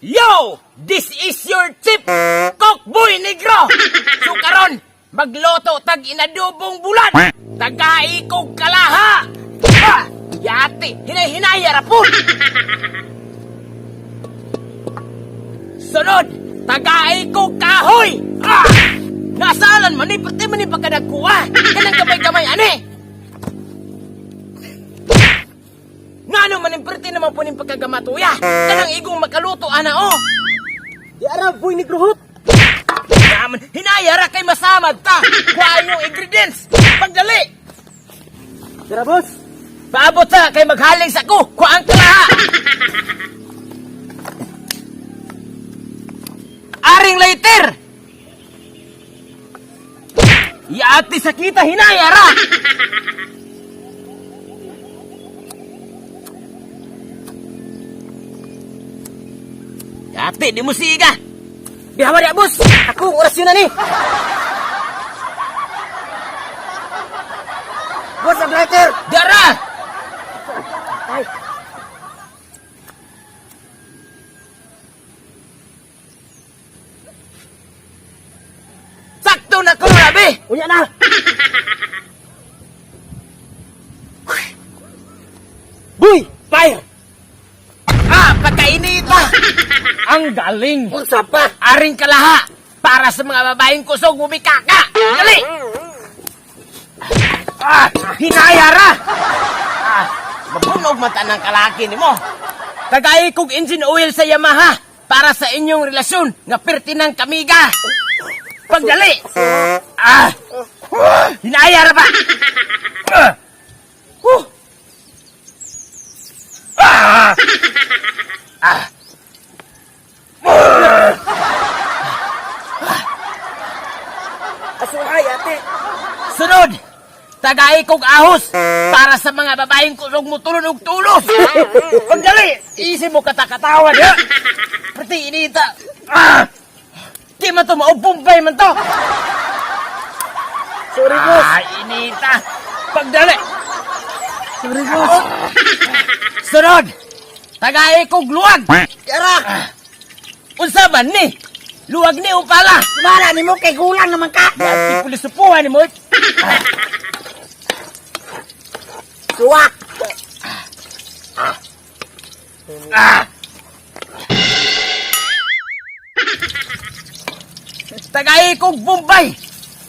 Yo! This is your chief, Cookboy Negro! So karon, magluto tag inadobong bulan! Tagai kog kalaha! Ha! Yati, hinay-hinay ra pud! Sunod, tagai kog kahoy! Ah! Nasalan man ni, pati man ni pagkadagkuha! Kanang gamay-gamay ani! Ngano man ang perti naman po ning pagkagamatuya? Kanang igong makaluto ana oh! Di ara, Boy Negro hot. Yaman, hinayara kay masamad ta! Kuha yung ingredients! Pagdali! Tara, boss. Paabot sa kay maghaling sa ko! Kuha ang kalaha! Aring lighter! Yaati sa kita hinayara! Yati, di mo siga! Bihawa diya, boss. Ako, orasyon na ni. Boss, ang lighter. Dara! Ay. Sakto na ko, rabi! Unya na. Boy, Fire! Ah, pagkainita! Ang galing! Unsa pa? Aring kalaha! Para sa mga babaeng kusog, bumikaka! Dali! Ah, hinayara! Ah, mabunog mata ng kalaki ni mo. Tagay kog engine oil sa Yamaha para sa inyong relasyon nga perti ng kamiga. Pagdali! Ah! Hinayara ba? Ah! Huh! Ah! Ah! Asuhay, ate. Sunod! Tagay kog ahos para sa mga babaeng kusog mo tulon og tulos. Pagdali, easy mo katakatawa diha. Perti inita. Ah! Di man to maubumbay man to. Sorry, boss. Ah, inita. Pagdali. Sorry, boss. Sunod! Tagay kog luwag. Yara. Unsa man ni? Luwag ni upala. Kumara ni mo kay gulang naman ka. Yati pulis supuhan ni mo. Suwak. Ah! Tagay kog Bombay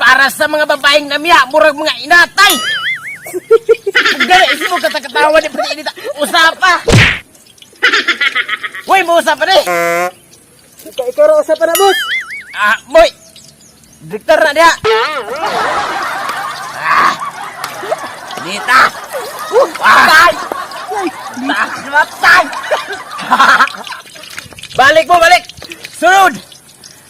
para sa mga babaeng namiya murag mga inatay. Gani isi mo katakatawa ni pati inita. Usapa. Uy, mo usapa ni. Ikaw, ikaw ra usa pa na, boss. Ah, moy. Victor na diha. Ah. Nita. Ah. Matay. Balik mo, balik. Sunod.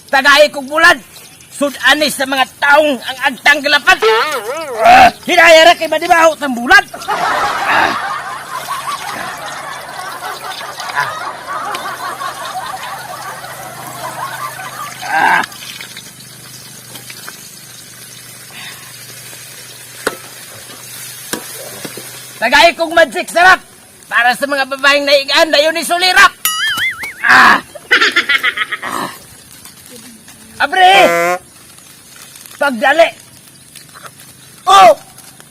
Tagay kog bulad. Sud-anis sa mga taong ang agtang galapan. Ah, hinayara kay madibaho tang bulad. Ah. Ah. Tagay kog magic sarap para sa mga babaeng naigaan dayon ni sulirap. Ah! Ah. Abre! Pagdali! Oh!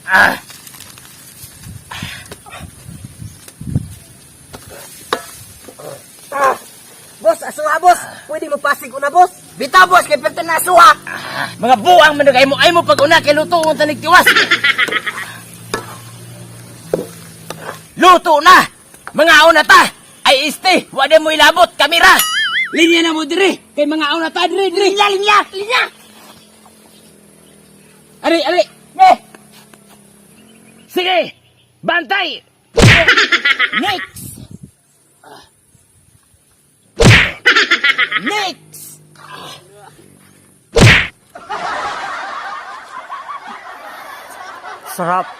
Ah! Ah. Boss, asuha, boss. Pwede mo pasig una, boss. Bitaw, boss, kay perti na asuha. Ah, mga buang man mo ay mo pag una kay luto ang tanig tiwas. Luto na! Mga una ta! Ay este, wala mo ilabot, kamera! Linya na mo dire, kay mga una ta dire dire. Linya, linya, linya. Ari, ari, eh! Sige! Bantay! Next! Next! Sarap.